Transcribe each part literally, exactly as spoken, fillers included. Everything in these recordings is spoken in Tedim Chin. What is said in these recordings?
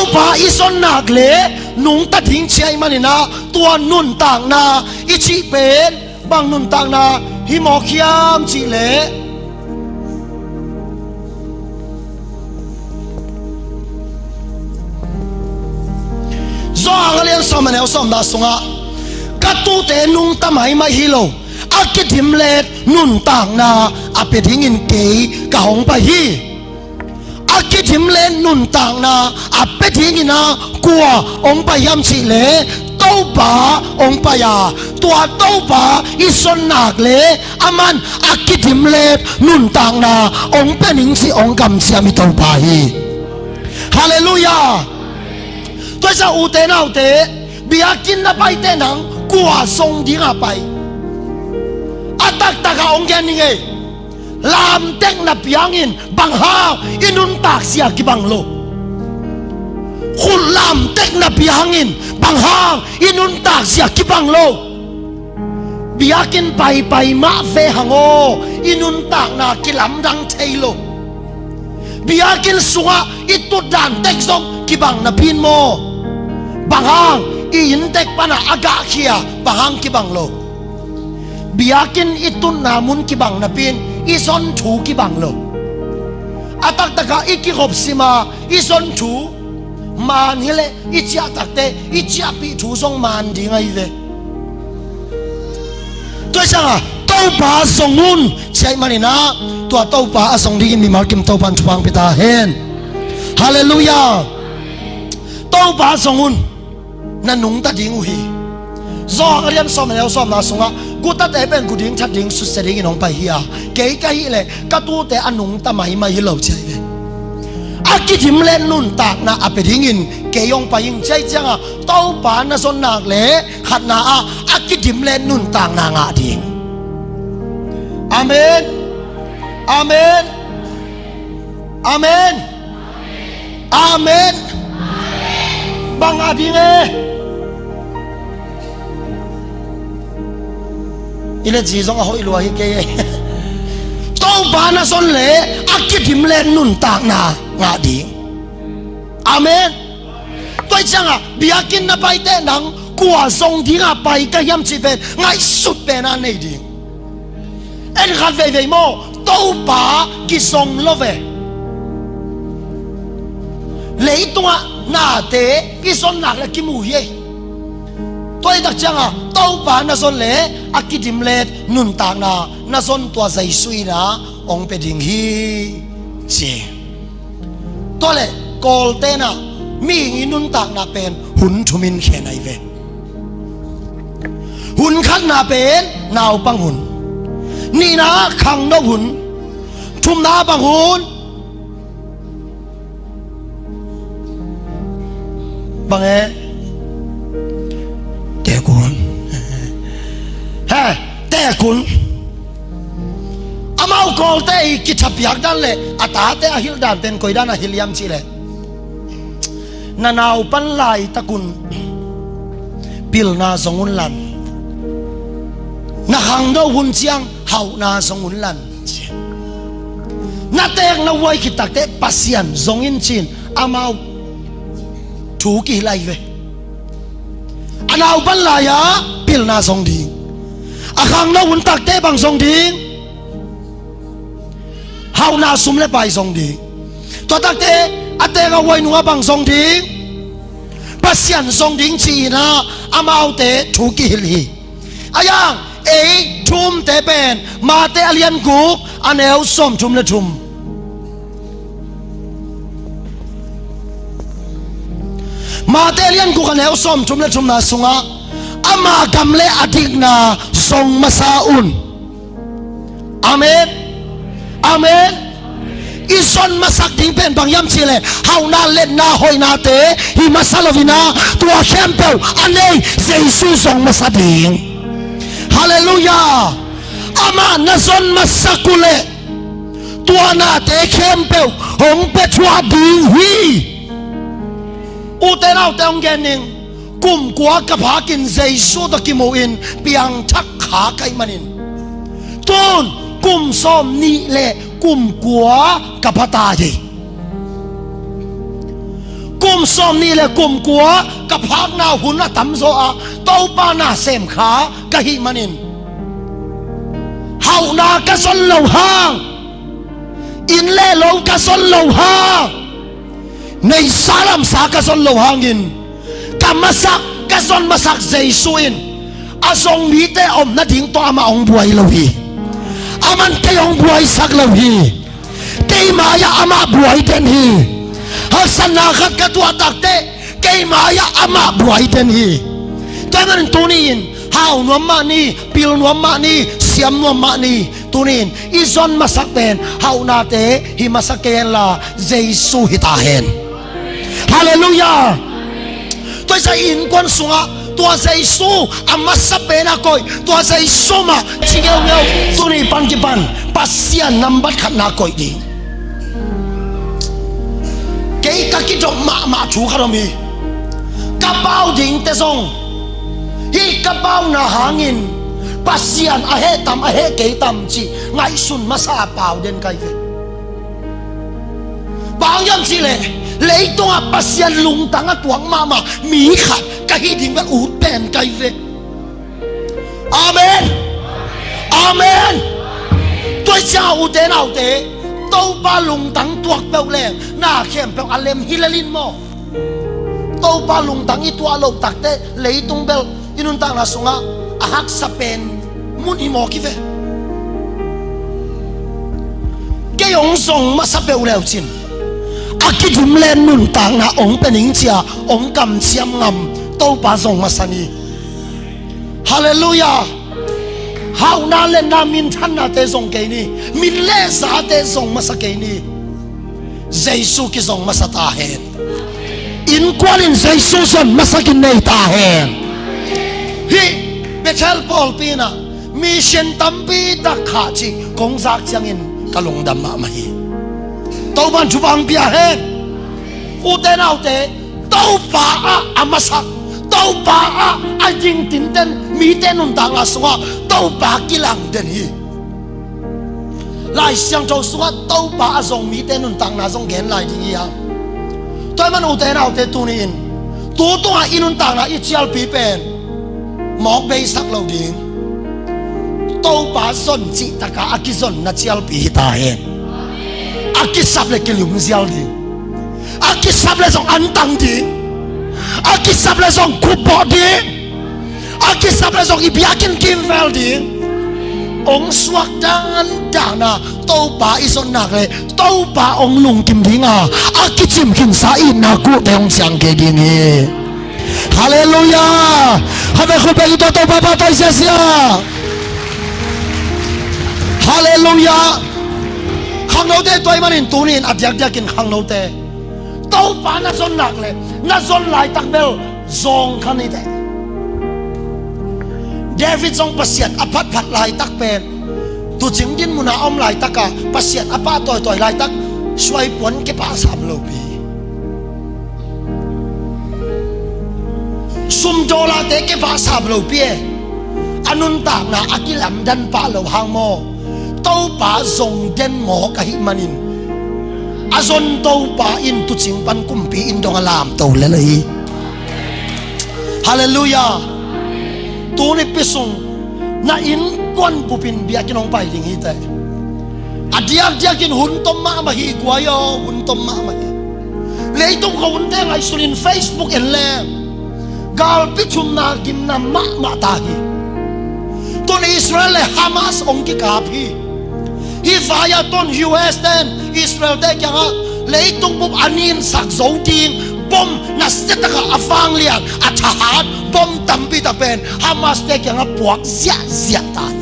Topa i zon nak le nungta ding ci ahih manin ah, tua nuntakna i cih pen bang nuntakna hi mawk hiam cih leh, Johan a lian sawm a neu sawmna sungah, ka tuute nungta maimai hi lo, a kidimlet nuntakna a pia dingin kei ka hong pai hi. A kidimlet nuntakna a pia dingin ah kua hong pai hiam cih leh, Topa hong pai a, tua Topa i zon nak le aman a kidimlet nuntakna hong pia ning cih hong kamciam i Topa hi. Halleluiah. Tua ahih ciang ute naute, biakinn na paite nang kua zong dinga pai? A taktak ah hong gen ning ei. Lamtek na piang in, bang hang i nuntak zia kibang lo. Khut lamtek na piang in, bang hang i nuntak zia kibang lo. Biakinn paipai mah ve hang aw, i nuntakna kilamdang thei lo. Biakinn sungah i tutdan tek zong kibang napi in maw, bang hang i inntek panah a gahkhia, bang hang kibang lo. Biakinn i tutna mun kibang napi in i zon thu kibang lo. A taktak ah i kikhop sim a, i zon thu man hi leh, i ciah takte i ciahpih thu zong man ding ahi ve. Tua ahih ciangah Topa zong un ci ahih manin ah, tua Topa a zong dingin mimal kim Topa in thupha hong pia ta hen. Halleluiah. Topa zong un, na nungta ding uh hi. Johan a lian sawm a neu sawmna sungah, gutate pen gu ding that ding susia dingin hong pai hi a, kei ka hih leh ka tuute a nungta maimai hi lo ci ahi ve. A kidimlet nuntakna a pia dingin kei hong pai ing ci ahih ciangah, Topa na zon nak le khatna ah a kidimlet nuntakna ngah ding. Amen. Amen. Amen. Amen. Bang a ding e. I le zi zong a hoih lua hi kei e. Topa na zon le a kidimlet nuntakna ngah ding. Amen. Tua ahih ciangah biakinn na paite nang kua zong dinga pai ka hiam cih pen ngaihsut pen a nei ding. En khat veivei maw, Topa kizong lo ve. Leitungah nate i zon nak le kimu hi ei. Tua ahih tak ciangah Topa na zon le a kidimlet nuntakna na zon tua Jesu in ah hong pia ding hi ci. Tua leh Kawlte in ah mihing i nuntakna pen hun thum in khen ahi ve. Hun khatna pen naupang hun, nihna khangno hun, thumna bang hun? Bang e? Teek hun. He, teek hun. Amau Kawlte i kithapiak dan le a tate a hilh dan pen koi dan a hilh hiam cih leh, na naupan laitak un pilna zong un lan, na khangno hun ciang hauhna zong un lan. Na teekna huai khit takteh Pasian zong in ci-in amau thu kihilh ahi ve. A naupan lai-ah pilna zong ding. A khangno hun takteh bang zong ding? Hauhna sum le pai zong ding. Tua takteh a teek a huai nungah bang zong ding? Pasian zong ding ci-in ah amaute thu kihilh hi. A yang ei thu umte pen Mate a lian guk a neu sawmthum le thum. Mate a lian guk a neu sawmthum le thumna sungah ama gam le a dikna zong masa un. Amen. Amen. I zon masak ding pen bang hiam cih leh hauhna, letna, hoihnate hi masa lo-in ah tua khempeuh a nei Jesu zong masa ding. Halleluiah. Amah na zon masak uh leh tua nate khempeuh hong pia thuah ding hi. Ute naute, hong gen ning. Kum kua ka phak in Jesu tawh kimu in piangthak kha ka hih manin, tun kum sawmnih le kum kua ka pha ta hi. Kum Kum sawm nih le kum kua ka phakna hun a tamzaw ah Topa na sem kha ka hih manin, hauhna ka zon lo hang, inn le lo ka zon lo hang, neihsa lamsa ka zon lo hangin, ka masak, ka zon masak Jesu in a zong mite om nading tawh amah hong buai lo hi. Aman kei hong buaisak lo hi. Kei mai-ah amah buai den hi. Haksatna khat ka tuah takteh kei mai-ah amah buai den hi. Tua ahih manin tuni-in hau nuam mah ni, pil nuam mah ni, siam nuam mah ni. Tuni-in i zon masak pen hauhnate hi masa kei henla Jesu hi ta hen. Halleluiah. Tua i sa innkuan sungah tua Jesu a masa pen a koih, tua Jesu mah ci ngeungeu. Tuni pan kipan Pasian nambat khatna koih ding. Kei ka kidop mahmah thu khat om hi. Ka pau dingte zong, hih ka pauna hangin Pasian a heh tam, a heh kei tam cih ngaihsun masa a pau den kai ve. Bang hiam cihleh, leitungah Pasian lungtang a tuak mahmah mi khat ka hih ding bel ut pen kai ve. Amen. Amen. Tua i ciangah ute naute, Topa lungtang tuak peuh leng na khempeuh a lem hi lel in maw? Topa lungtang i tuah loh takteh leitung bel i nuntakna sungah a haksa pen mun hi mawk hi ve. Kei hong zong masa peuh leucin a kidim le nuntakna hong pia ning cia hong kamciam ngam Topa zong masa ni. Halleluiah. Hauhna le na minthannate zong kei ni. Min le zate zong masa kei ni. Jesu kizong masa ta hen. Innkuan in Jesu zon masakin nei ta hen. Hih Bethel pawlpi inah mission tampi tak khah cih kong zak ciangin ka lungdam mahmah hi. Topan thupha hong pia hen. Ute naute, Topa ah a masak, Topa ah a gingtinten mite nuntakna sungah Topa kilang den hi. Lai Siangtho sungah Topa a zong mite nuntakna zong gen lai ding hi hang. Tua ahih man ute naute, tuni-in tu tungah i nuntakna i cialpi pen mawk beisak lo ding. Topa zon cihtaka a kizonna cialpi hi ta hen. A kisap le kilumzial ding. A kisap le zong antang ding. A kisap le zong khupbawh ding. A kisap le zong i biakinn kimvel ding. Hong suak dandan a Topa i zon nak le Topa hong lungkim dinga a kicim khinsa itna kuhte hong ciang kei ding hi. Halleluiah. Khabe khut beng i tua Topa pahtawi siasia. Halleluiah. Khangnote, tua ahih manin tuni-in a diakdiakin khangnote, Topa na zon nak le na zon laitak bel zawng kha ni teh. David zong Pasian a phatphat laitak pen, tuucing din munah a om laitaka Pasian a pahtawi tawi laitak suaipuan kipahsam lopi. Sum dawlate kipahsam lopi e. A nuntakna a kilamdan pah lo hang maw, Topa zong den mawk ahih manin, a zon Topa in tuucing pan kumpi inn dong a lamto lel hi. Halleluiah. Tuni pi sung na innkuan bupin biakinn hong pai ding hi teh. A diakdiakin hun tom mahmah hi, guai aw, hun tom mahmah hi. Leitung khawhunte ngaihsunin Facebook en leng galpi thumna gimna mahmah ta hi. Tun Israel le Hamas hong kikap hi. Hih vai-ah tun U S ten Israel-te kiangah leitung bup a ninsak zo ding bom nasiatakah a vanglian a thahat bom tampitak pen Hamas-te kiangah puak ziahziah ta hi.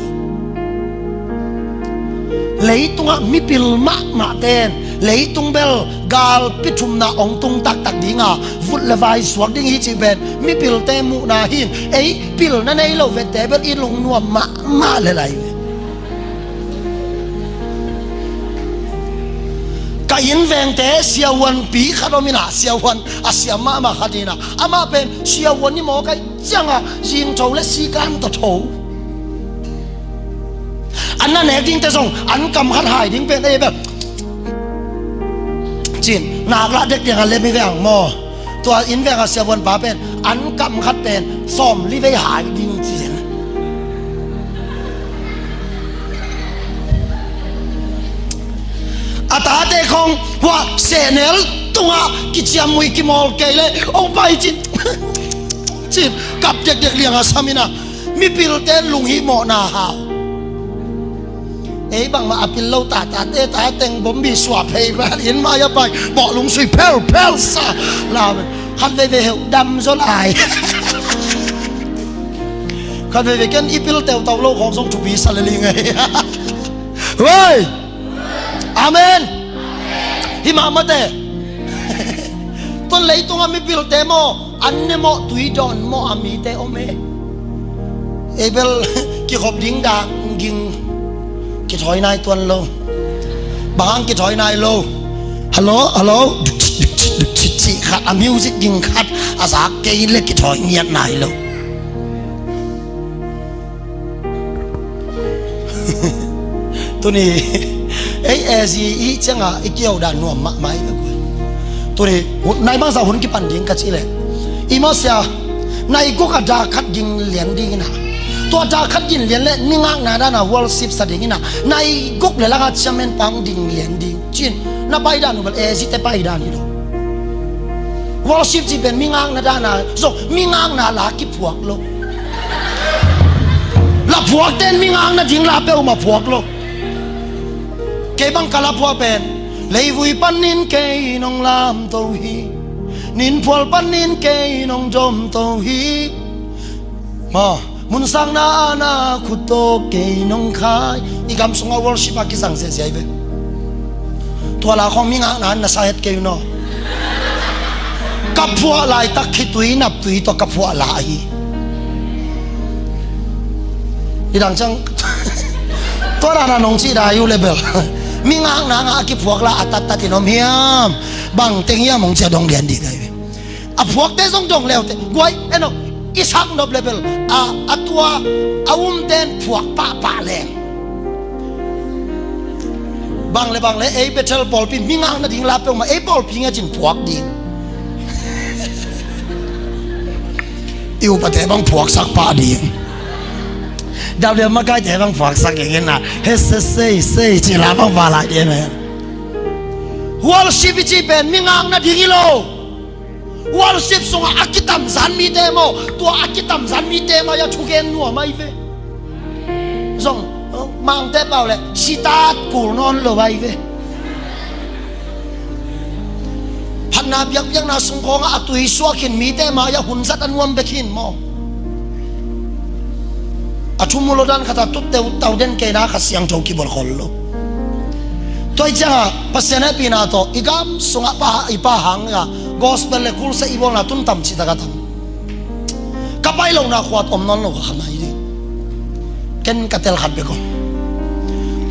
Leitungah mipil mahmahten leitung bel galpi thumna hong tung taktak dinga vut le vai suak ding hi cih pen mipilte muhna hi in, ei pilna nei lo vete bel i lungnuam mahmah le lai ve. Ka inn vengte siavuanpi khat om inah, siavuan a siam mahmah khat inah, amah pen siavuan i mawk aih ciangah zingtho le sikan tawh tho. An na nek dingte zong an kam khat hai ding pen ei bel cin nak lah dek diangah lem hi ve ang maw. Tua inn veng a siavuan pa pen an kam khat pen sawmli vei hai ding ci zen. A tate khong hua sehnel tungah kiciammui kimawl kei le ong pai cin cin kap dekdek liang a sam in a mipilte lunghimawhna hau. Ei bangmah a pil lo ta, tate ta teng bombi suah phei bal inn mai a pai bawh lungsui phelphel sa la khat veivei heuh dam zaw lai. Khat veivei ken i pil teutau lo khawng zong thupi sa le ling ei. Wei! Amen. Hi mah mate. Tun leitungah mipilte maw an ne mawh tui dawn mawh a mite om e. Ei bel kikhop ding dak ging kithawi nai tuan lo. Bang hang kithawi nai lo? Hello, hello. Cih khat a music ging khat a zak kei le kithawi ngiat nai lo. Tuni ei A Z i ciangah i kio dan nuam mahmah i ka kua. Tuni nai bangsa hun kipan ding ka cih leh i mawsia nai guk a dak khat ging lian ding in a, tua dak khat ging lian le mi ngakna dan a worship sa ding in a, nai guk le langa chairman pang ding lian ding cin. Na paidan uh bel A Z te paidan hi lo. Worship cih pen mi ngakna dan a zong mi ngakna la kiphuak lo. La phuakte in mi ngakna ding la peuhmah phuak lo. Kei bang ka la phuak pen leivui panin kei nong lamto hi. Ninphual panin kei nong domto hi. Maw, munsakna ana khut tawh kei nong khai. I gam sungah worship a kisang ziahziah hi ve. Tua la khawng mi ngakna an na sa het kei uh naw. Ka phuah laitak khitui naptui tawh ka phuah la ahi. Nidang ciang tua dan a nong cih dai uh le bel mi ngakna ngah a kiphuak la a tattat in om hiam? Bang teng hiam hong cia dong lian dih dai ve. A phuakte zong dong leute guai eno i sak nop le bel a, a tua a umten phuak pahpah leng. Bang le bang le ei Bethel pawlpi mi ngakna ding la peuhmah ei pawlpi nge cin phuak ding. I upate bang phuaksak pah ding. W makaite bang phuaksak ding in a he se sei sei ci la bang pah lai ding e. Worship i cih pen mi ngakna ding hi lo. Worship sungah a kitamzan mite maw, tua a kitamzan mite maw a thugen nuam ahi ve. Zong mangte pau le sitat kul nawn lo ahi ve. Phatna biakbiakna sung khawngah a tui suak khin mite maw a hun zat a nuam bek hin maw. A thu mu lo dan khat a tutte uh tau den keina kha siangtho kibolh khol lo. Tua i ciangah Pasian hehpihna tawh i gam sungah pa i pa hangah gospel le kulsa i bawlna tun tam cih tak a tam. Ka pai lohna khuat om nawn lo ka khamai ding. Ken ka tel khat bek om.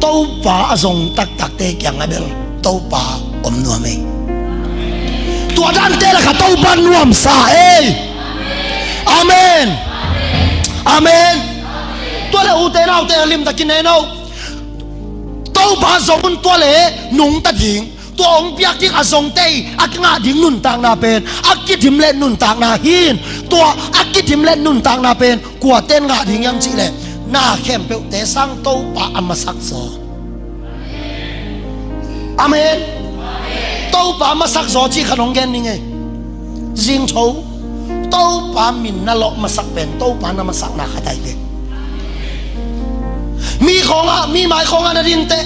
Topa a zong taktakte kiangah bel Topa om nuam ei. Tua dante lakah Topa nuamsa ei. Amen. Amen. Tua le ute naute a limtakin en o. Topa zong un tua le nungta ding. Tua hong piak ding a zongte i a kingah ding nuntakna pen a kidim le nuntakna hin. Tua a kidim le nuntakna pen kuaten ngah ding hiam cihleh na khempeuhte sang Topa a masak zaw. Amen. Topa masak zaw cih khat hong gen ning ei. Zingtho Topa min na lawh masak pen Topa na masakna khat ahi ve. Mi khawngah mi mai khawngah na dinteh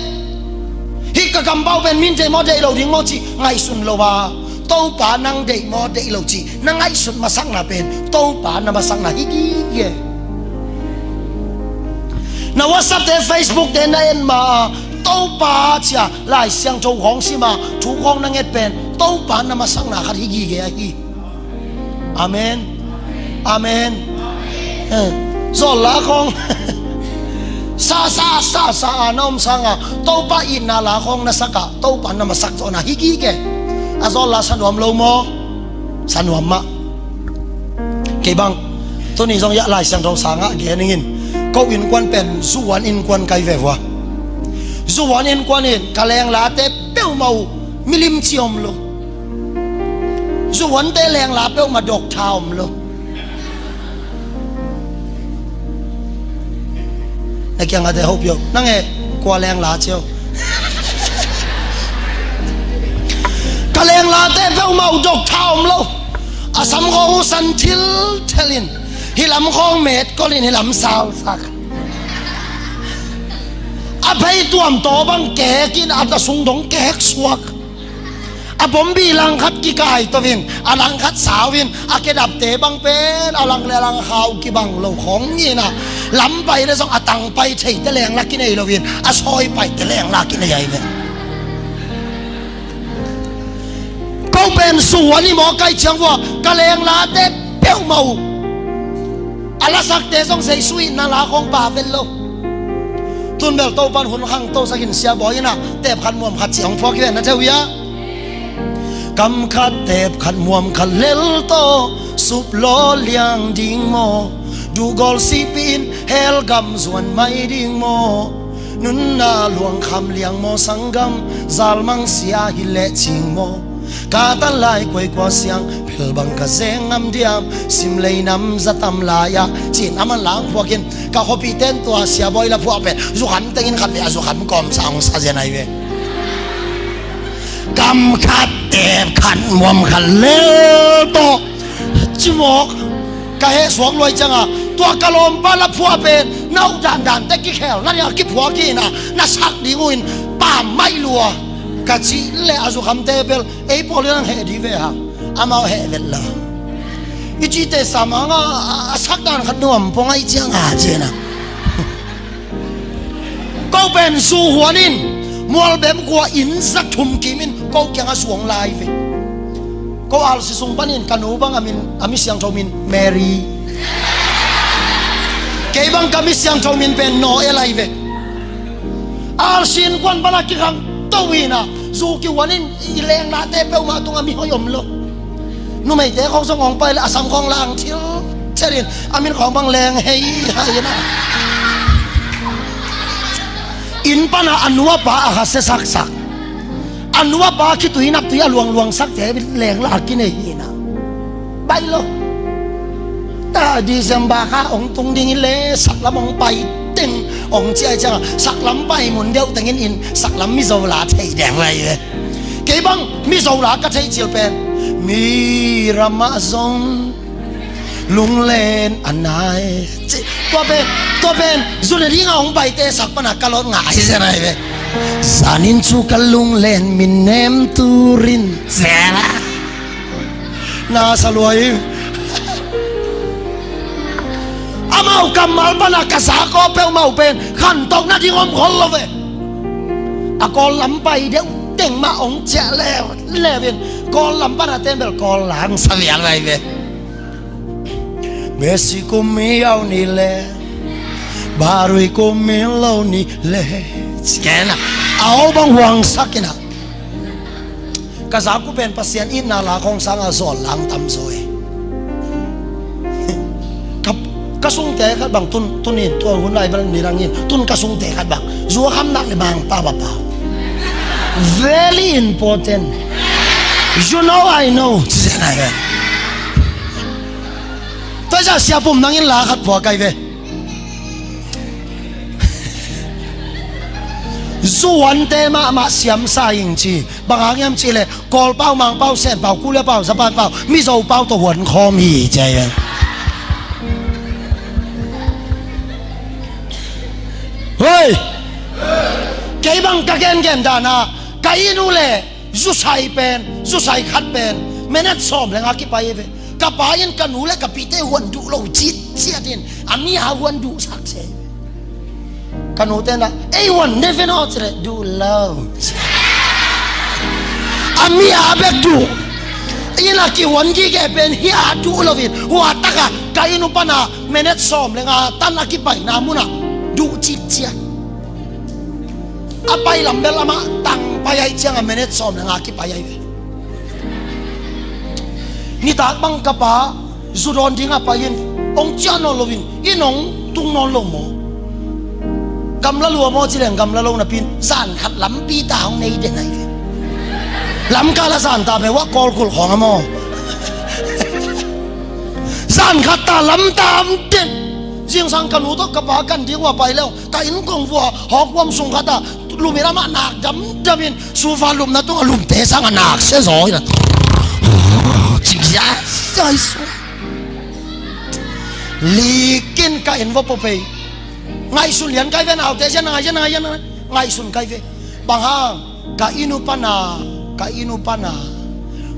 hih ka kampau pen min deih maw deih lo ding maw cih ngaihsun lo a Topa nang deih maw deih lo cih na ngaihsut masakna pen Topa na masakna hi gige. Na WhatsApp te Facebook te na en ma a Topa cia Lai Siangtho khawng sim a thu khawng na nget pen Topa na masakna khat hi gige ahi. Amen. Amen. Eh, zawl la khawng sa sa sa sa a na om sanga Topa itna la khawng na sakah Topa na masak zawhna hi gige. A zawl la sa nuam lo maw? Sa nuam mah. Kei bang tuni zong iah Lai Siangtho sangah gen ingin ko innkuan pen zuhuan innkuan kai ve vua. Zuhuan innkuan in ka lenglate peuhmah uh milim ci om lo. Zu huante lengla peuhmah dok tha om lo. Na kiangah te hopih o, nang e, kua lengla ci o. Ka lenglate peuhmah uh dok tha om lo. A sam khawng uh san thilthel in, hih lam khawng metkol in, hih lam salsak. A phei tuam taw bang kek in, a ta sung dong kek suak. A bombi langkhat kikai to in, a langkhat sau in, a kedapte bang pen a lang le a lang khau kibang lo khawng in a, lam pai le zong a tang pai theite lengla kinei lo in, a sawi paite lengla kinei ahi ve. Ko pen suan i maw kai ciang vua, ka lenglate peuhmah uh. A lasakte zong Jesu i na la khawng ba vet lo. Tun bel Topan hun khangto sakin sia bawi in a, tep khat muam khat ci hong phuak hi ve na theu ia. Kam khat tep khat muam khat lel tawh, sup law liang ding maw? Duhgawl sihpih in hell gam zuan mai ding maw? Nunna luangkham liang maw sanggam, zalmang sia hi leh cing maw? Ka tan lai kuaikua siang, phel bang ka zeng ngam diam, sim lei nam za tam lai-ah, ci-in aman la hong phuak in, ka khuapihte in tua sia bawi la phuah pen, zukham tengin khat le a zukham kawmsa hong sa zen ahi ve. Kam khat tep khat muam khat lel tawh, ci mawk. Ka heh suak luai cianga, tua ka lawmpa la phuah pen, na uh dandan te kikhel, na nia kiphuak hi na, na sak ding uh in, pam mai lua. Ka cih le a zukhamte bel, ei pawl in ang heh dih ve hang, amau heh vet la. I cihte sam hanga, a, a sak dan khat nuam pong ahi cianga, ci na. Ko pen zu huan in, mualbem kua inn za thum kim in, ko kiangah zuang lai ve. Ko alsi sung panin ka nu bang a min, a mi siangtho min Mary. Kei bang ka mi siangtho min pen Noel ahi ve. Alsi innkuan pana kikhang to ina, zu kihuan in i lenglate peuhmah tungah mi hoih om lo. Numeite khawng zong hong pai le a sam khawng lang thil thel in, a min khawng bang leng hei hai na. Inn pana a nu a pa a khasia saksak, a nu a pa khitui naptui a luangluang sakte lengla kinei hi na. Bai lo. Ta December kha hong tung ding hi le, saklam hong pai teng hong ciai cianga, saklam pai mun deuh tengin in, saklam Mizo la thei deng lai ve. Kei bang Mizo la ka thei cil pen, mi ramah zong lunglen a nai. Ci, tua pen, tua pen, zu ne dinga hong paite sak pana ka lawt ngai zen ahi ve. Zanin cu ka lunglen min nem turin zela. Na sa luai. Amau kammal pana ka za kaw peuhmah uh pen, khantoh nading om khol lo ve. A Kawl lam pai deuh teng mah hong ciah leu, leu in, Kawl lam pana ten bel Kawl lang sa vial vai ve. Besi kum mi au ni le, barui kum mi lo ni le. Ci kena. A au bang huang sak ina. Ka zaku pen Pasian itna la khawng sanga zawl lang tam zaw e. Ka, ka sungte khat bang tun, tun in, tua hun lai bel nidang in, tun ka sungte khat bang, zu a khamnak le Mangpau a pau. Very important. You know, I know. Ci zen ai ve. Tua za sia pum nangin la khat pua kai ve. Zuante mahmah siamsa ing ci. Bang hang hiam cih leh Kawlpau, Mangpau, Senpau, Kuliapau, Zapanpau, Mizopau tawh huan khawm hi ci a hi. Hoi! Kei bang ka gengen dana, ka inn uh le zusai pen, zusai khat pen minute sawm le nga kipai hi ve. Ka pa in ka nu le ka pite huan duh lo citciat in, a mi a huan duhsak ci a hi ve. Ka nute na, ei huan ne ve naw ci leh, duh lo. A mi a bek duh. Inn a kihuan gige pen hi a duh lo in, hua taka ka inn uh pana minute sawm le nga tan a kipaina muna duh citciat. A pai lam bel amah tang pai ahi cianga minute sawm le nga kipai ahi ve. Nitak bang ka pa zu dawn dinga pai in, hong ciah nawn loin, inn hong tung nawn lo maw? Gamla lua maw ci leng gamla lo napi in, zan khat lampi ta hong nei den ahi ve. Lamkal a zan ta pen wah Kawlkulh khawng a maw? An khat ta lam tam den. Zingsang ka nu tawh ka pa kan ding uh a pai leh ka inn kong vua hawk huam sung khat ah lum in amah nak damdam in sufa lupna tungah lumte sang a nak sia zaw in a. Likin ka inn vua pawh pei. Ngaihsun lian kai ve naute, zian a ngai, zian a ngai, zian a ngai. Ngaihsun kai ve. Bang hang, ka inn uh pan a, ka inn uh pan a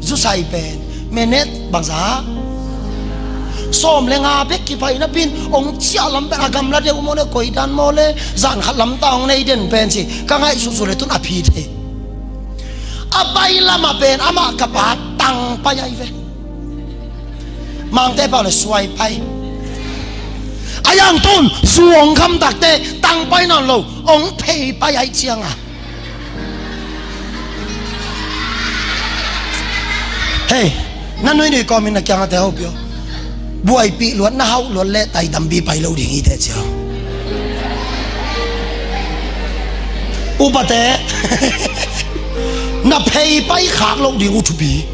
zusai pen minute bangzah, sawm le nga bek kipai napi in hong ciah lam pen a gamla deuh maw le, koi dan maw le, zan khat lam ta hong nei den pen ci. Ka ngaihsut sut le tun a phi thei. A pai lam ah pen amah ka pa tang pai ai ve. Mangte pau le suai pai. A yang tun zu hong kham takte tang pai nawn lo, hong phei pai ai ciang a. Hei, na nuinui kawmin na kiang a te hopih aw. Buaipih luat na hauh luat le tai tampi pai lo ding hi teh ciang. Upate, na phei pai khak lo ding uh thupi.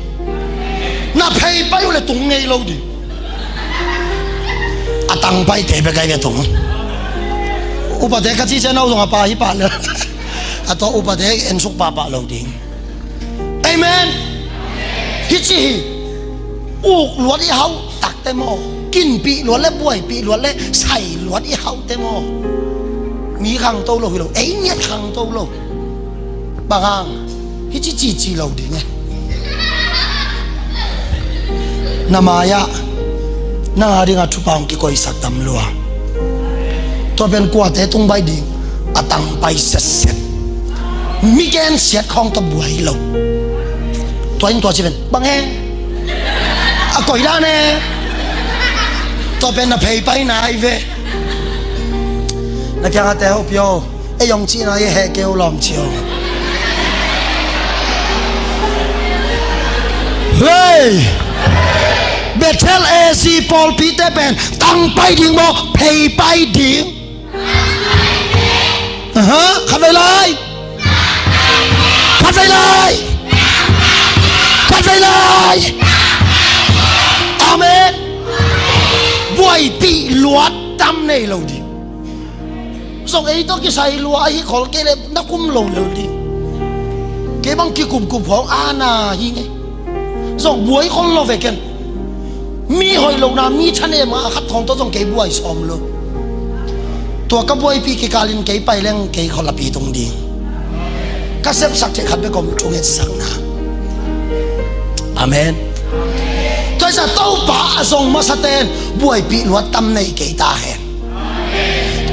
Na phei pai uh le tung ngei lo ding. A tang paite bek ai ve tung. Upate ka ci ciang nau zong a pa hi pah le. A tua upate en suk pahpah lo ding. Amen. Hi ci hi. Uk luat i hauh takte maw, kinpih luat le buaipih luat le sai luat i hauhte maw, mi khangto lo hi lo, ei ngiat khangto lo. Bang hang, hi ci cici lo ding e. Na mai-ah nang a dingah thupha hong kikoisak tam lua. Tua pen kuate tung baih ding, a tang pai setset. Mi gensiat khawng tawh buai lo. Tua in tua ci pen bang e, a koi dan e. Tua pen na phei pai nai ve. Na kiang a te hopih aw. Ei hong cihna i heh kei uh lawm ci aw. Hei! Bethel A C pawlpite pen tang pai ding maw, phei pai ding? Aha, khatvei lai. Khatvei lai. Khatvei lai. Amen. Buaipih luat tam nei lo ding. Zong ei tawh kisai lua ahi khol kei le na kum lo lel ding. Kei bang kikumkup khawng ana hi ngei. Zong buai khol lo ve ken. Mi hoih lo na, mi thanem nga khat khawng tawh zong kei buai sawm lo. Tua ka buaipih kikalin kei pai leng kei khol a pi tung ding. Ka sepsak theih khat bek om, thungetsakna. Amen. Tua hi sa Topa a zong masaten buaipih luat tam nei kei ta hen.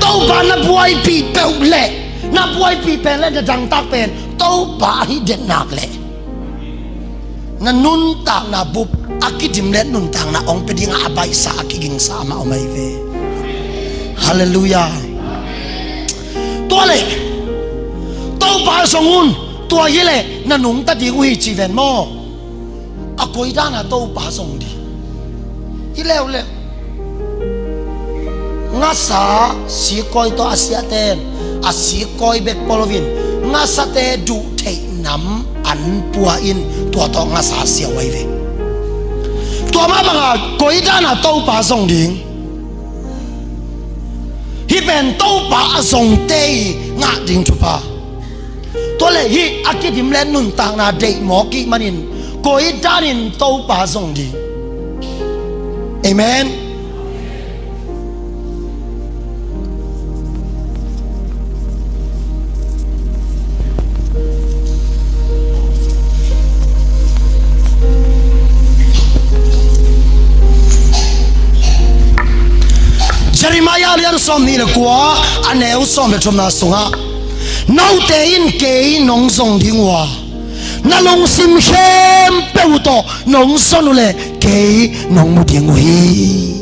Topa na buaipih peuh leh, na buaipih pen le na dangtak pen Topa ahi den nak leh, na nuntakna bup a kidim le nuntakna hong pia dingah a baihsa a kigingsa amah om ahi ve. Halleluiah. Tua leh Topa zong un, tua hi leh na nungta ding uh hi ci ven maw. A koi dan a Topa zong ding? Hi leuleu. Ngasa sikkawi tawh a siaten a sikkawi bek pua loin ngasate duh theih nam an pua in tua tawh ngasa sia uh ahi ve. Tua mah banga koi dan a Topa zong ding? Hih pen Topa a zongte i ngah ding thupha. Tua leh hih a kidim le nuntakna deih mawk ih manin koi danin Topa zong ding? Amen. Jeremiah lian sawmnih le kua, a neu sawm le thumna sungah, note in kei nong zong ding uh a, na lungsim khempeuh uh tawh nong zon uh leh kei nong mu ding uh hi.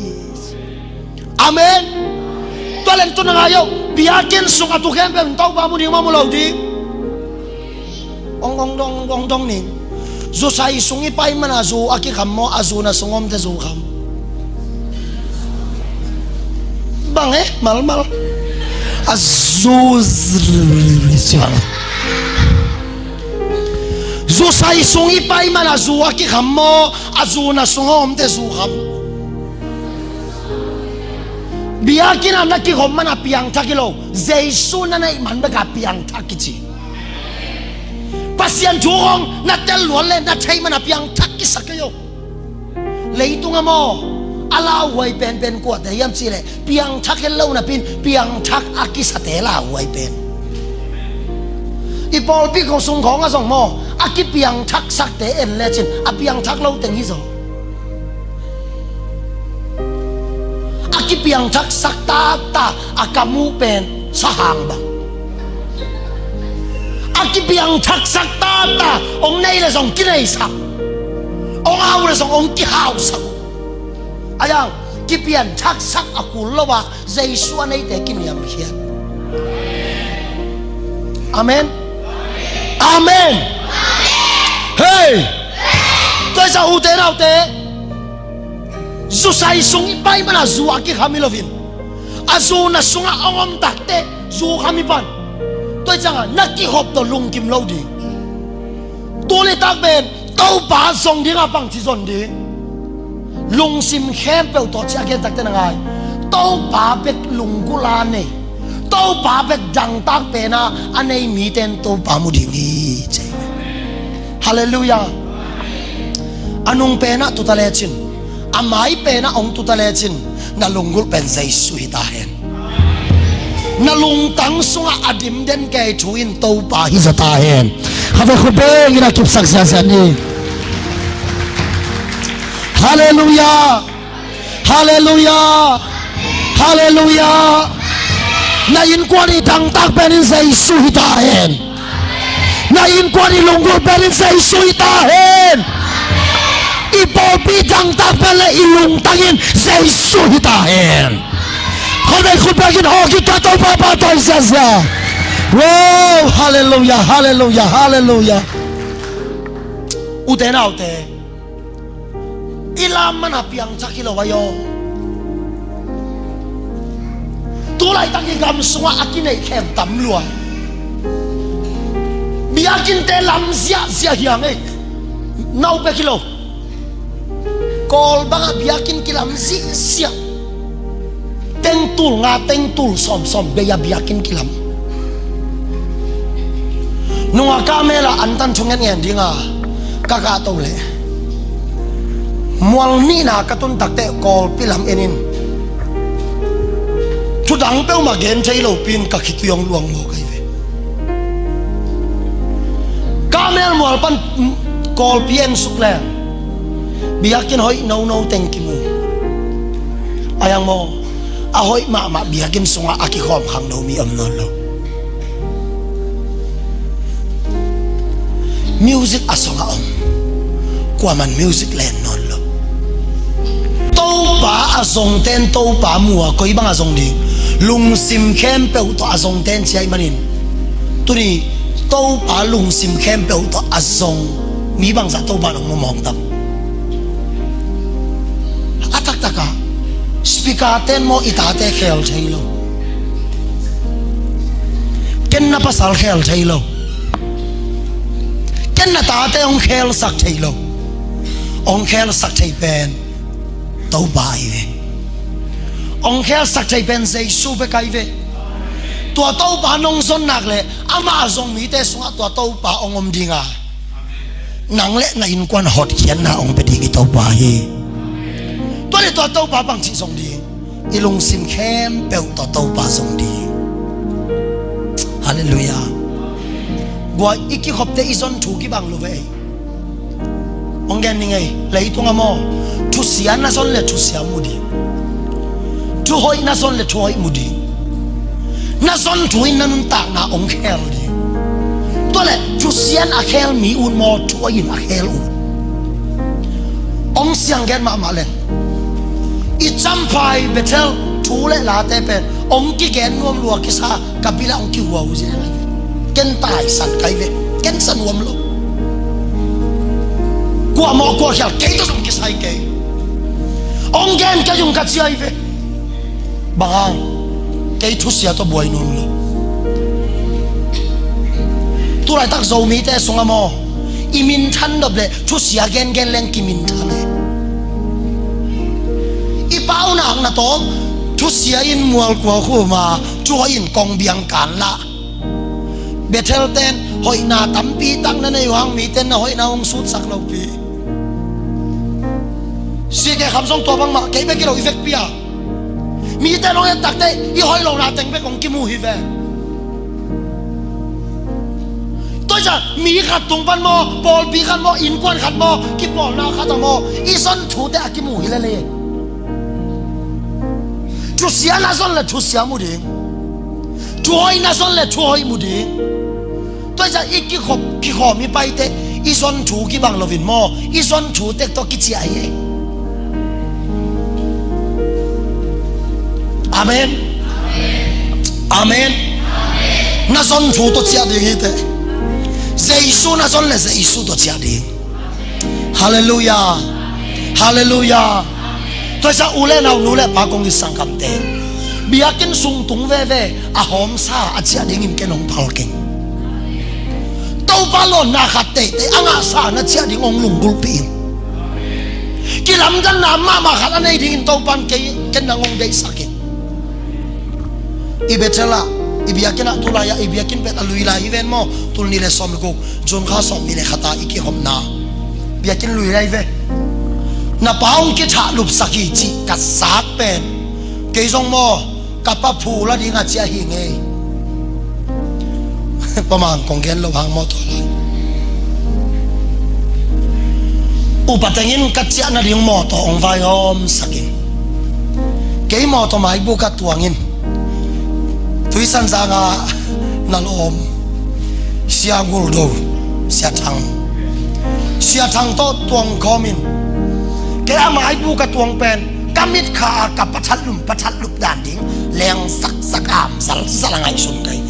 Amen. Tua leh tu na ngai uh, biakinn sung a tu khempeuh in Topa mu ding maw, mu lo ding? Ong ong dong ong dong ning. Zusai sung i pai mana zu a kikham maw, a zu na sung omte zu kham? Bang e, malmal. A zu, zusai sung i pai mana zu a kikham maw, a zu na sung omte zu kham? Biakinn ah na kikhop man a piangthak hi lo, Jesu na neih man bek a piangthak kici. Pasian thu hong na tel luat le na theih man a piangthak kisa kei o. Leitung ah maw, a lauhuai penpen kuate hiam cih leh piangthak het lo napi in piangthak a kisate lauhuai pen. I pawlpi khong sung khawng ah zong maw, a kipiangthaksakte en lecin a piangthak lo teng hi zaw. A kipiangthaksak taktak a ka muh pen sahang bang. A kipiangthaksak taktak hong nei le zong kineisak, hong hau le zong hong kihausak uh. A yang kipiangthaksak a kul lo a Jesu a neite kiniamkhiat. Amen. Amen. Hei, tua i sa ute naute, zusai sung i pai man a zu a kikham hi loin, a zu na sungah hong om takte zu kham hi pan. Tua i ciangah na kikhop tawh lungkim lo ding. Tuni tak pen Topa zong dingah bangci zon ding. Lungsim khempeuh tawh ci a gen takte na ngai. Topa bek lunggulh a nei, Topa bek dangtak pen a a nei mite in Topa mu ding hi ci. Halleluiah. A nung pen ah tuta lecin, a mai pen ah hong tuta lecin, na lunggulh pen Jesu hi ta hen. Na lungtang sungah a dim den kei thu in Topa hi zaw ta hen. Khatvei khut bengin a kipsak ziahziah ni. Halleluiah. Halleluiah. Halleluiah. Na innkuan i dangtak pen in Jesu hi ta hen. Na innkuan i lunggulh pen in Jesu hi ta hen. I pawlpi dangtak pen le i lungtang in Jesu hi ta hen. Khatvei khut bengin hawk i ka Topa pahtawi ziahziah. Wow, halleluiah, halleluiah, halleluiah. Ute naute, i lam man a piangthak hi lo ahi aw. Tulaitak i gam sungah a kineih khem tam lua. Biakinnte lam ziahziah hi hang ei. Nau bek hi lo, Kawl bangah biakinn kilam ziahziah. Tengtul nga, tengtul sawmsawm bei a biakinn kilam. Nunga ka mel ah antan thungen ngen dinga ka kahto leh, mual nihna ka tun takteh Kawlpi lam en in, thudang peuhmah gen thei lopi in ka khitui hong luang maw kai ve. Ka mel mual pan Kawlpi en suk leng biakinn hoih nono teng kimu. A yang maw, a hoih mahmah biakinn sungah a kikhawm khangno mi om nawn lo. Music a sungah om, kuaman music len nawn lo. Topa a zongten Topa mu a koi bang a zong ding? Lungsim khempeuh tawh a zongten ci ahih manin, tuni Topa lungsim khempeuh tawh a zong mi bangzah Topa in hong mu mawk tam? A taktakah speaker ten maw i tate khel thei lo. Ken na pasal khel thei lo. Ken na tate hong khelsak thei lo. Hong khelsak thei pen Topa ahi ve. Hong khelsak thei pen Jesu bek ahi ve. Tua Topa nong zon nak leh amah a zong mite sungah tua Topa hong om dinga, nang le na innkuan hotkhiatna hong pia ding i Topa hi. Tua le tua Topa bangci zong ding? I lungsim khempeuh tawh Topa zong ding. Halleluiah. Guai, i kikhopte i zon thu kibang lo ve ei. Hong gen ning ei, leitungah maw, thusia na zon le thusia mu ding. Thuhoih na zon le thuhoih mu ding. Na zon thu in na nuntakna hong khel ding. Tua le thusia in a khel mi ut maw, thuhoih in a khel ut? Hong siang gen mahmah leng, i Champhai Bethel thu le late pen hong kigen nuam lua kisa, ka bilah hong kihuahu zen. Ken taisan kai ve, ken sa nuam lo. Kuamah kuakhial kei tawh zong kisai kei. Hong gen kei ung ka ci ahi ve. Bang hang? Kei thusia tawh buai nuam lo. Tulaitak Zomite sungah maw, i minthan nop le thusia gengen leng kiminthan e. I pauna hang na tawm, Thusia in mualkua khuma, thuhoih in kongbiang kan lah. Bethel ten hoihna tampi tak na nei uh hang, mite na hoihna hong sutsak lopi. Sike kham zong tua bangmah, kei bek hi lo i vekpi a. Mite hong et takte i hoih lohna teng bek hong kimu hi ve. Tua hi ciang mi khat tung pan maw, pawlpi khat maw, innkuan khat maw, kipawlna khat ah maw, i zon thute a kimu hi lel hi. Thusia na zon le thusia mu ding. Thuhoih na zon le thuhoih mu ding. Tua hi ciang i kikhop, kikhawm i paite, i zon thu kibang loin maw, i zon thu tek tawh kiciah hi. Amen. Amen. Na zon thu tawh ciah ding hi teh. Jesu na zon le Jesu tawh ciah ding. Halleluiah. Halleluiah. Tua hi ciang u le nau, nu le pa, kong it sanggamte, biakinn sung tung veve a hawmsa a ciah dingin ken hong phal keng. Topa lawnna khat teitei a ngahsa na ciah ding hong lunggulhpih in. Kilamdanna mahmah khat a nei dingin Topa in kei, ken nang hong deihsak in. I Bethel ah, i biakinn ah, tulai ah i biakinn pen a lui lai hi ven maw. Tul nih le sawm le guk, June kha sawm nih le khat a i kihopna biakinn lui lai ve. Na pa hong kithahlupsak hi cih ka zak pen kei zong maw, ka pa phu la ding a ciah hi ngei. Pa mang kong gen lo hang mawtaw lai. Upa teng in ka ciah nading mawtaw hong vaihawmsak in. Kei mawtaw maibuk ah tuang in. Tuisanzang ah na lawm Sia Nguldo, Sia Thang, Sia Thang tawh tuang khawm in. Kei a maibuk ah tuang pen ka mitkha ah ka pa thatlum, pa thatlum dan ding leng saksak, am zalzal a ngaihsun ka hi.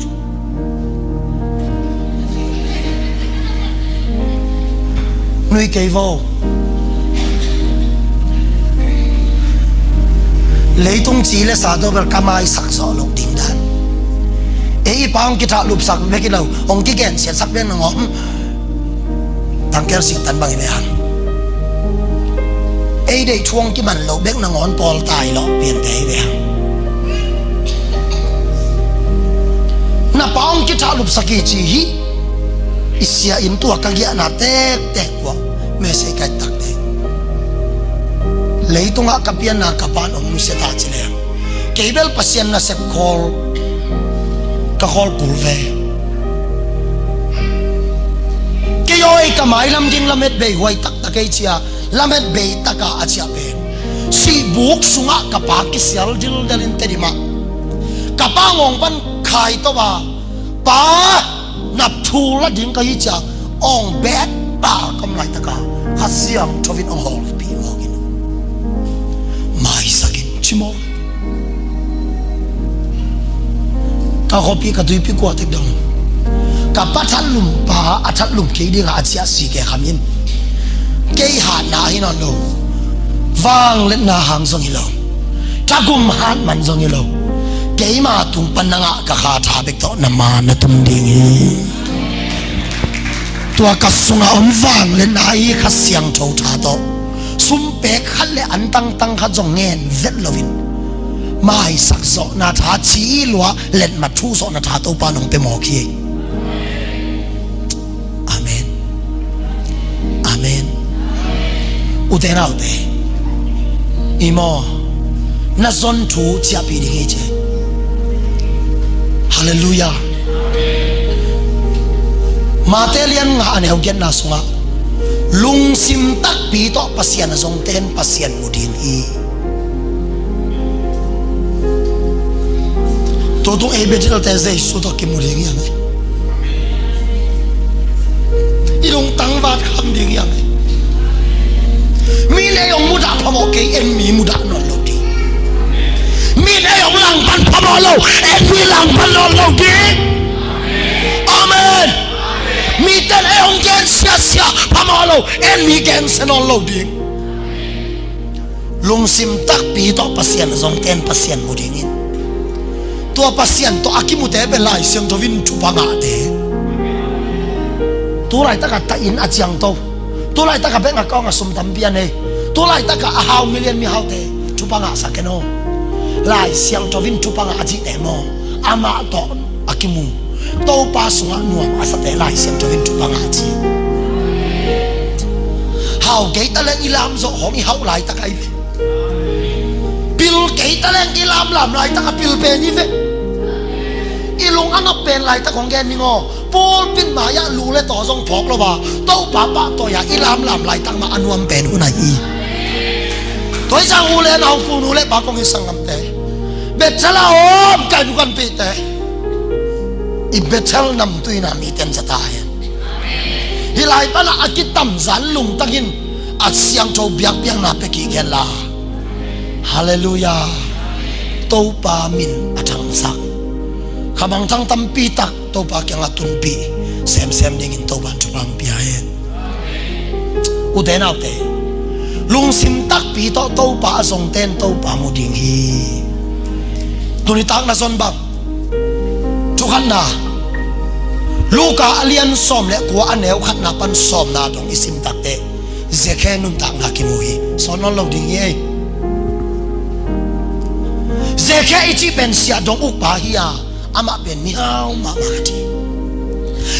Nui kei vo. Leitung ci le sa tawh bel ka maisak zawh loh ding dan. Ei i pa hong kithahlupsak bek hi lo, hong kigensiatsak bek nangawn tangkel sik tan bang hi ve hang. Ei deih thu hong kiman loh bek nangawn pawl tai lawh pian te hi ve hang. Na pa hong kithahlupsak hi ci hi. I sia in tua ka giahna tektek uah message ka et takte, leitungah ka pianna ka pa in hong nusia ta ci leng, kei bel Pasian nasep khawl ka khawl kul ve. Kei aw ei ka mailam ding lamet bei huai taktak ei cia, lamet bei taka a ciah pen sihbuk sungah ka pa kisial dildel in Tedim ah ka pa ngawng pan khai to a, pa, na phu la ding ka hi cia, awng bet pa kam laitaka Kha Siangtho in hong hawlpih mawk in, maisak in ci mawk. Ka khuapi ka tuipi kuatek dong ka pa thatlum pa a thatlum kei dingah a ciah si kei kham in, kei hatna hi nawn lo, vangliatna hang zong hi lo, thagum hat man zong hi lo, keima tung pan na ngah ka kha tha bek tawh na ma na tum ding hi. Tua ka sungah om vangliatna hi Kha Siangtho tha tawh, sumpek khat le an tangtang khat zong ngen vet loin, maisak zawhna tha, ci lua letmat thu zawhna tha Topa nong pia mawk hi. Amen. Amen. Ute naute, i maw, na zon thu ciahpih ding hi ci. Halleluiah. Mate lian nga a neu giatna sungah, lungsim takpi tawh Pasian a zongte in Pasian mu ding hi. Tutung ei Bethel te Jesu tawh kimu ding hiam e? I lungtang vat kham ding hiam e? Mi le ei hong mudah phamawh kei, en mi mudah nawn lo ding. Mi le ei hong langpan phamawh lo, en mi langpan nawn lo ding. Amen. Mi ten ei hong gensiasia phamawh lo, en mi gensia nawn lo ding. Lungsim takpi tawh Pasian a zongte in Pasian mu dingin, tua Pasian tawh a kimute pen Lai Siangtho in thupha ngahte. Tulaitakah tahin a ciangto, tulaitakah bank account ah sum tampi a nei, tulaitakah a hau million mihaute thupha ngahsak ken aw. Lai Siangtho in thupha ngah a cihte maw, amah tawh a kimu. Topa sungah nuam a sate Lai Siangtho in thupha ngah a ci. Hau kei ta leng i lam zawh hong i hauh laitak ahi ve. Pil kei ta leng i lamlam laitak a pil pen hi ve. I lung a nop pen laitak hong gen ning aw. Pulpit mai-ah lu le taw zong phawk lo a, Topa pahtawi-a i lamlam laitak mah a nuam pen hun ahi. Tua hi ciang u le nau, kunu le pa kong hi sanggamte, Bethel a om ka inn kanpihte, i Bethel namtui na mite in za ta hen. Hih lai panah a kitamzan lungtang in a siangtho biakpiakna pia kik hen la. Halleluiah. Topa min a thangsak. Khamangthang tampi tak Topa kiangah tunpih semsem dingin Topa in thupha hong pia hen. Ute naute, lungsim takpi tawh Topa a zongte in Topa mu ding hi. Tuni tak na zon bang, thukhatna, Luka a lian sawm le kua, a neu khatna pan sawmna dong i sim takteh, Zekhe nuntakna kimu hi. Sawn nawn lo ding hi ei. Zekhe i cih pen siahdong ukpa hi a, amah pen mihau mahmah khat hi.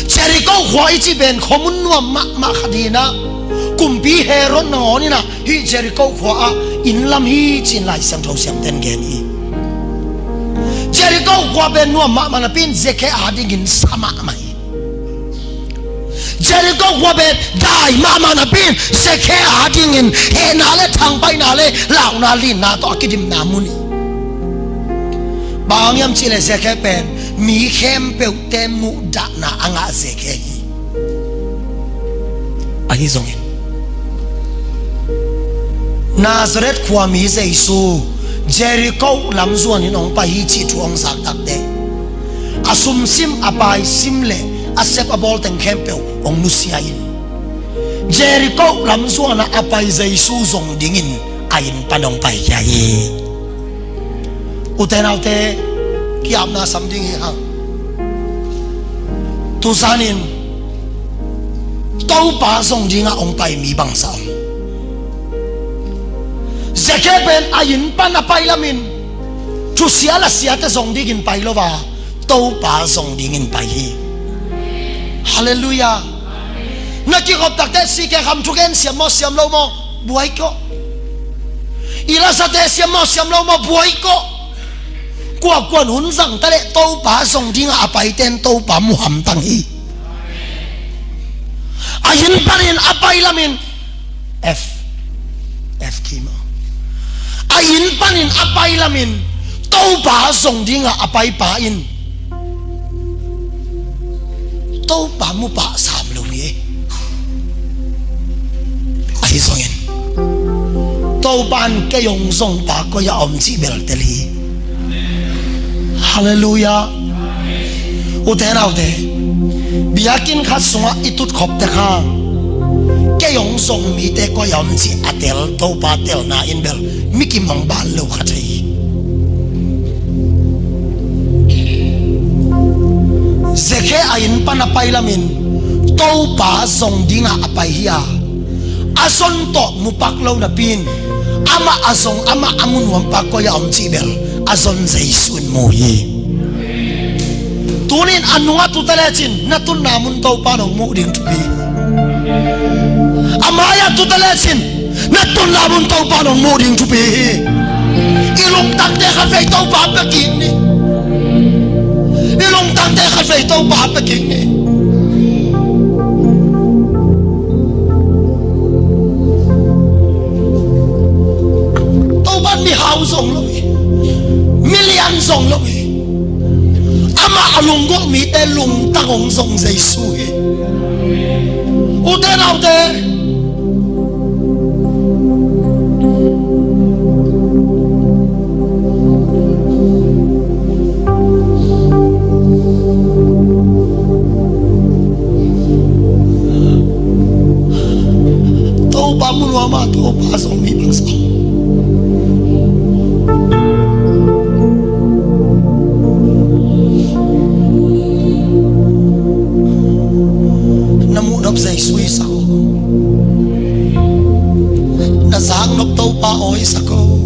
Jeriko khua i cih pen khuamun nuam mahmah khat hi-in ah, kumpi Herod nangawn in ah hih Jeriko khua ah inn lam hi ci-in Lai Siangtho siamten gen hi. Jeriko khua pen nuam mahmah napi-in Zekhe adingin sa mahmah hi. Jeriko khua pen dai mahmah napi-in Zekhe adingin hehna le thangpaihna le launa linna tawh a kidimna mun hi. Bang hang hiam cihleh Zekhe pen mi khempeuhte muhdahna a ngah Zekhe hi. Ahi zongin Nazareth khuami Jesu Jeriko lam zuanin hong pai hi cih thu hong zak takteh, a sumsim a paisim le a sep a bawl teng khempeuh hong nusia in, Jeriko lam zuanah a pai Jesu zong dingin a inn pan hong paikhia hi. Ute naute, ki-apna sam ding hi hang. Tuzanin Topa zong dingah hong pai mi bangzah om? Zekhe pen a inn pan a pai lamin thusia lasiate zong dingin pai lo a, Topa zong dingin pai hi. Halleluiah. Na kikhop takteh C K Kham thugen siam maw, siam lo maw, buai kawh. I lasate siam maw, siam lo maw, buai kawh. Kuakuan hun zang taleh Topa zong dingah a paite in Topa mu hamtang hi. A inn panin a pai lamin F, F key maw, a inn panin a pai lamin Topa zong dingah a paipa in Topa mu pah sam lo hi. Ahi zongin Topa in kei hong zongpa koi-ah om cih bel tel hi. Halleluiah. Ute naute, biakinn khat sungah i tutkhopte kha kei hong zong mite koi-ah om cih a tel, Topa telna in bel mi kimang ban lo kha thei hi. Zekhe a inn pan a pai lamin Topa zong dingah a pai hi a, a zon tawh mu pak lo napi-in amah a zong, amah a mu nuampa koi-ah om cih bel a zon Jesu in mu hi. Tunin a nungah tuta lecin na tunna mun Topa in hong muh ding thupi hi. A mai-ah tuta lecin na tunna mun Topa in hong muh ding thupi hi. I lungtangte khatvei Topa pia kik ni. I lungtangte khatvei Topa pia kik ni. Topa in mihau zong lo hi. Milian zong lo hi. Amah a lunggulh mite lungtang hong zong Jesu hi. Ute naute, Topa mu nuam a, Topa zong mi bangsa. Na muh nop Jesu i sak aw. Na zak nop Topa aw i sak aw.